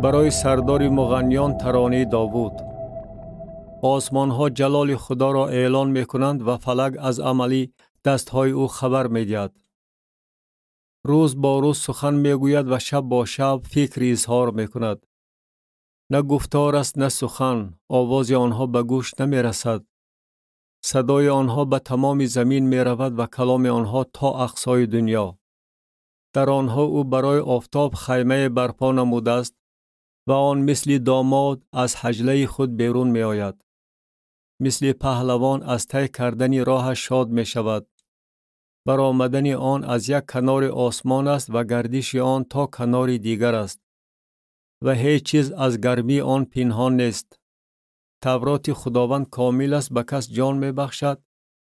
Барои сардори муғанниён таронаи Довуд. Осмонҳо ҷалоли Худоро эълон мекунанд ва фалак аз амали дастҳои ӯ хабар медиҳад. Рӯз бо рӯз сухан мегӯяд ва шаб бо шаб фикр изҳор мекунад. На гуфтор аст, на сухан, овози онҳо ба гӯш намерасад. Садои онҳо ба тамоми замин меравад ва каломи онҳо то ақсои дунё. Дар онҳо ӯ барои офтоб хаймае барпо намудааст ва он мисли домод аз ҳаҷлаи худ берун меояд. Мисли паҳлавон аз тай кардани роҳаш шод мешавад. Баромадани он аз як канори осмон аст ва гардиши он то канори дигар аст. Ва ҳеҷ чиз аз гармии он пинҳон нест. Тавроти Худованд комил аст, ба кас ҷон мебахшад.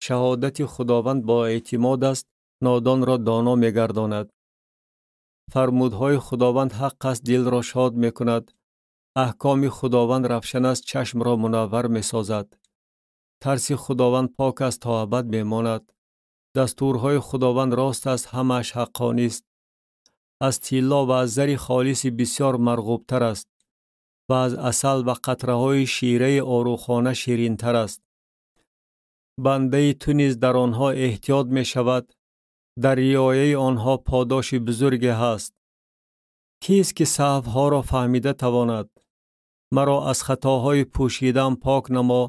Шаҳодати Худованд бо эътимод аст, нодонро доно мегардонад. Фармудҳои Худованд ҳақ аст, дилро шод мекунад. Аҳкоми Худованд равшан аст, чашмро мунаввар месозад. Тарси Худованд пок аст, то абад мемонад. Дастурҳои Худованд рост аст, ҳамааш ҳаққонист. Аз тилло ва аз зари холиси бисёр марғубтар аст ва аз асал ва қатраҳои шираи орухона ширинтар аст. Бандаи ту низ дар онҳо эҳтиёт мешавад, дар риояи онҳо подоши бузурге ҳаст. Кист ки саҳвҳоро фаҳмида тавонад? Маро аз хатоҳои пӯшидаам пок намо,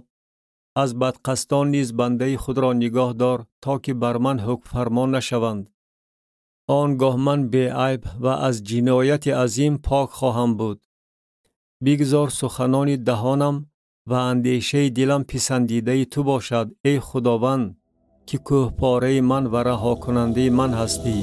аз бадқасдон низ бандаи худро нигоҳ дор, то ки бар ман ҳукмфармон нашаванд. Он гоҳ ман беайб ва аз ҷинояти азим пок хоҳам буд. Бигзор суханони даҳонам ва андешаи дилам писандидаи ту бошад, эй Худованд, ки кӯҳпораи ман ва раҳокунандаи ман ҳастӣ.